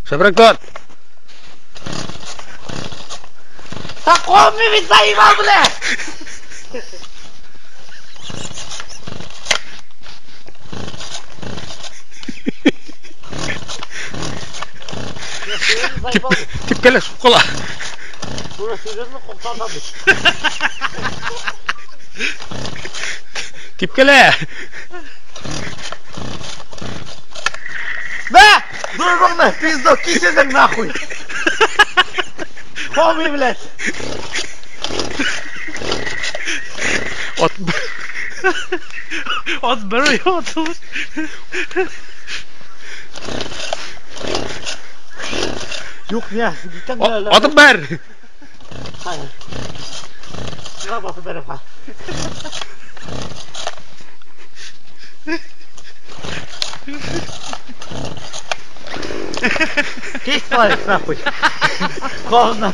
Шәбрәк тарт. Та куып бит, заебал, бля! Типкәлә, шуып кала. Серьезно, коктата бит. Типкәлә. Мә! Дурбыңны, пизду, кисесең нахуй! Хоми, блядь! Ат Ат бер атылыр. Юк, не, бүтән Атып бәр. Hayır. Şuna basıp benim ha. Кись нахуй. Говно.